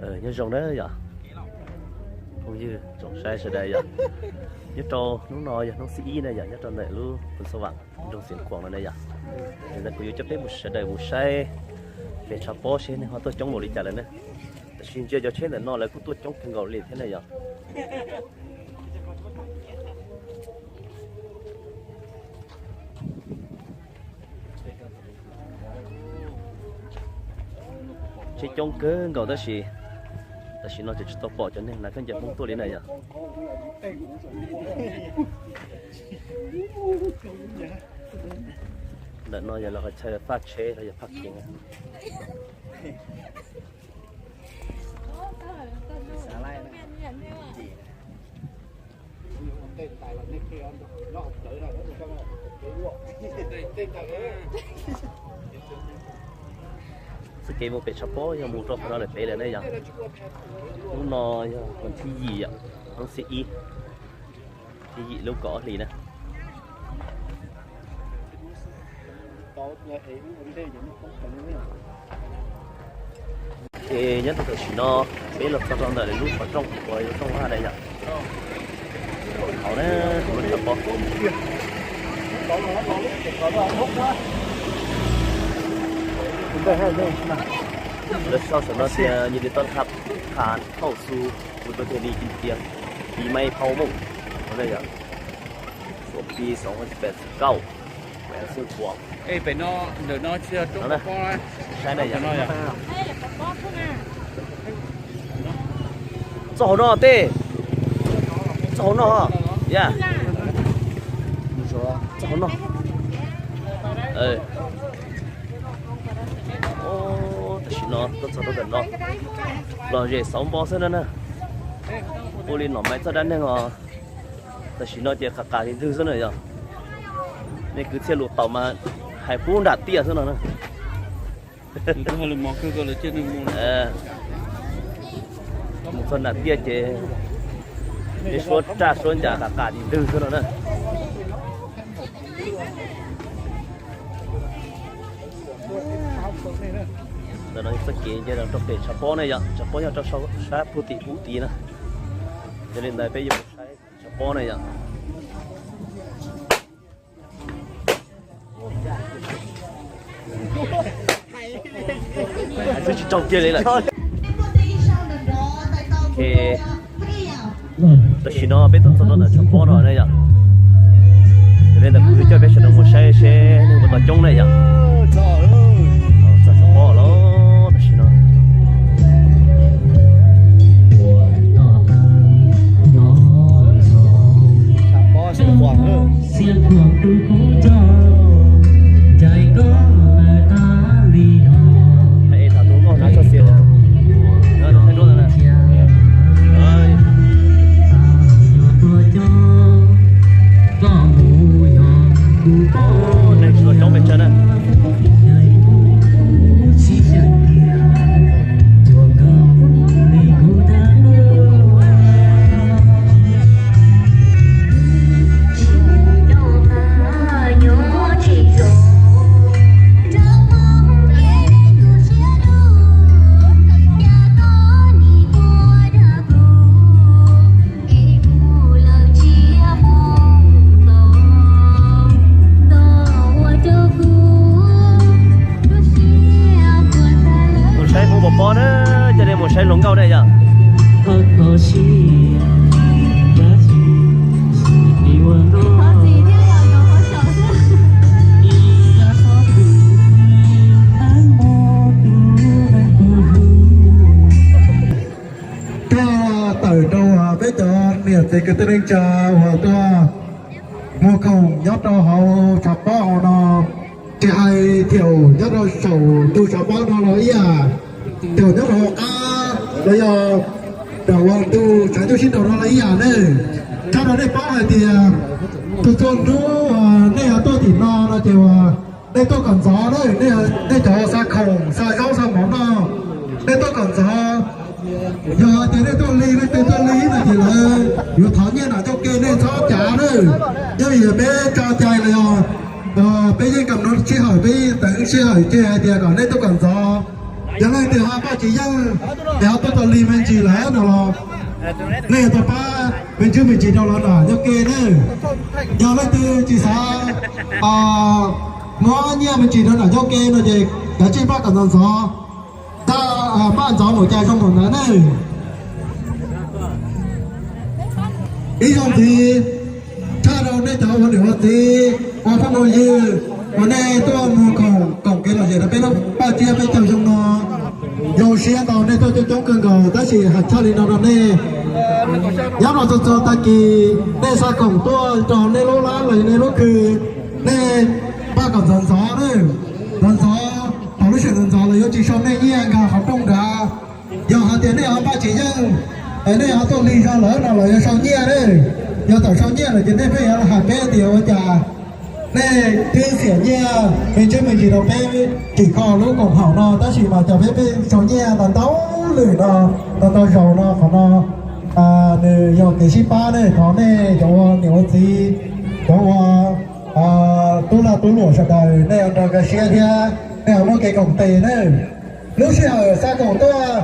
Nyob zoo na yom, phooj ywg tsoom saib sawv daws yom, nyob rau hnub no yog hnub xiab ib na yom, nyob rau ntawm lub Phoos Xas Vam, nroog Xiav Khuam no na yom. Ntawd kuv yuav coj peb mus sawv daws mus saib pem tshav pob seb neeg ho tuaj coob npaum li cas lawm na. Tab sis ntsia cov tsheb ntawm no lawv kuj tuaj coob kawg nkaus li thiab na yom. Tsheb coob kawg nkaus tab sis tam sim no ces tsis tau pom cov neeg hnav khaub ncaws Hmoob tuaj li na yom. Ntawm no yog lawv qhov chaw faj tsheb los yog parking. Txoj kev mus pem tshav pob yog mus rau qhov no lawm pem lawm na yom. Hnub no yog vas thib yim yom, hnub xiab ib, thib yim lub kaum ob hlis na. Ces nyob rau tam sim no peb los txog rau ntawm lub qhov rooj uas yog rooj Vaj na yom. Hauv na, lub tshav pob. Lawv sau saum no tias nhiệt liệtต้อนรับทุกท่านเข้าสู่บุญประเพณีกินเตียงปีใหม่เผ่าม่ง no na yom. Suav pi xoov peb kauj, peb xwb puas. Saib na yom. Txoj hauv no tej, txoj hauv no, yam, txoj hauv no. Tam sim no tuaj txog rau ntawm no, los zem xauv npo xwb na na. Ua li nom maiv txoj dab neeg os. Tam sim no ces qas qas li ntwg xwb na yom. Nej kwv txhiaj lus tau mas hais pub nram tiaj xwb no na. Mus txog nram tiaj ces nej suab raj suab ncas qas qas li ntwg xwb no na. Ntawm no txoj kev nce rau pem tshav pob ne yom, tshav pob nyob rau sab pug tim pub tid na. Yog li ntawd peb yuav mus saib tshav pob ne yom. Hais xwb tsis raug kiag li lawm. Tam sim no peb tuaj txog rau ntawm tshav pob no ne yom. Yog li ntawd kuv coj peb sawv daws mus saib seb neeg puas tau coob ne yom. Txog tshav pob lawm tam sim no. Tshav pob Xiav Khuam. Neeg tsis tau coob pes tsawg na. Mus saib Hmoob Pov Pob na, coj nej mus saib hluas nkauj ne yom. Tuaj tawm rau peb cov niam txiv kwv tij neej tsa uas tuaj mus koom nyob rau hauv tshav pob hauv no, tsis hais thiab nyob rau saum ntug tshav pob no los ib yam, thiab nyob rau hauv qab los yog nram ua ntug tshav ntuj sib nraus no los ib yam ne. Txhawb rau nej paub hais tias txhua txhua hnub nej tuaj tim no no ces uas nej tuaj kom ntxov na, nej cov xa khoom xa zaub xa mov no, nej tuaj kom ntxov. Yog hais tias nej tuaj lig, nej tuaj lig no ces lawv yuav thov nyiaj nram ncauj ke, nej txhob cav na. Nyob li peb tso cai los yog peb yeej kam no sij hawm, peb yeej teev sij hawm ces hais tias kom nej tuaj kom ntxov. Yog leej twg ho pab tsis yeej es ho tuaj tau li me ntsis lawm no los nej yuav tau pab me ntsis me ntsis rau lawv nram yau ke nawb. Yog leej twg tsis xav muab nyiaj me ntsis rau nram yau ke no ces kav tsij pab kom ntxov ntxov, pab ntxov mus cas zoo mus ntawd nawb. Ib zaug ntxiv, tshaj rau nej cov ua niam ua txiv ua phooj ua ywg uas nej tuaj mus koom kev lom zem rau peb lub paj tsiab peb caug xyoo no. Zoo siab ntau nej tuaj coob coob kawg nkaus tab sis hais tshaj li no rau nej, nyob rau txhua txhua tag kis nej xa khoom tuaj rau nej lub lab los yog nej lub khw, nej pab kom ntxov ntxov nawb. Ntxov ntxov, thaum lub sij hawm ntxov ntxov los yuav tsis sau nej nyiaj nkag qhov rooj nrad. Yog hais tias nej ho pab tsis yeej es nej ho tuaj lig zog lawm no los yuav sau nyiaj nawb. Yog thaum sau nyiaj lawm ces nej pheej yuav hais peb tias ua cas nej twb xiam nyiaj me ntsis me ntsis rau peb tsim kho lub koom haum no tab sis mas cas peb pheej sau nyiaj ntau ntau lwm no, ntau ntau zaus no. Qhov no nws yog kev sib pab ne, thov nej cov ua niam ua txiv, cov ua tub lag tub luam sawv daws nej nrog nkag siab thiab nej ho muab kev koom tes nawb. Lub sij hawm xa khoom tuaj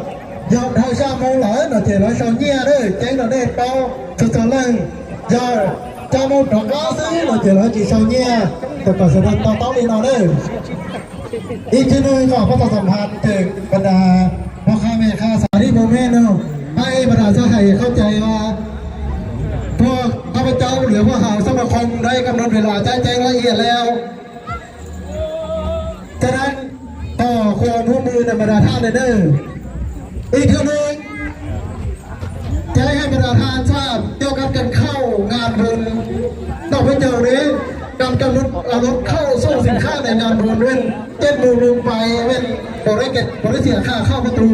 yog dhau xya moo lawm no ces lawv sau nyiaj nawb, ceeb rau nej paub txhua txhua leej. Yog xya moo rov qab xwb no ces lawv tsis sau nyiaj, ces kom sawv daws to taub li no nawb. Ib txhia neeg kom pab tau xam hais ces pab tas pab qha me qha xav rib mus me no, hais pab tas txhob hais khaub cai os. พวกข้าพเจ้าเหลือพวกเขาสมาคมได้กำหนดเวลาแจ้งแจ้งละเอียดแล้ว Cho nên, tỏ khuôn hút mưa này mà đã than đến đây. Ý thứ nhất, cháy hay mà đã than sao, cho các cần khâu ngàn vườn. Đọc với chầu đấy, cần cần lút, à, lút khâu sổ sinh khá này ngàn vườn nguyên. Trên mùa mùa bài nguyên, bộ đấy kẹt, bộ đấy xỉa khá khâu bắt tù.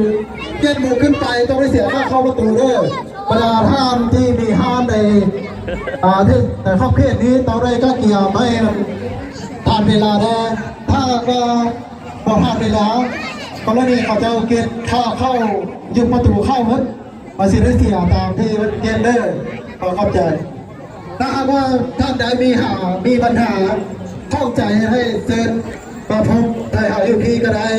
Trên mùaขึ้นไป tôi đấy xỉa khá khâu bắt tù đấy. Mà đã than thì bị han này, à, thế, tại khóc khiển đi, tao đây các kia mấy Than ves las ne, tha ko, pom than ves las, ko lab ne qhov cau kiag tha khauj, yug pab tus khauj hwb, mas sis rab xiam tas phi ken dawb, qhov cai. Tha ko tha dai mi ha, mi pab tha, khauj cai hais xen, pab phom thais ha yug khi ko dai.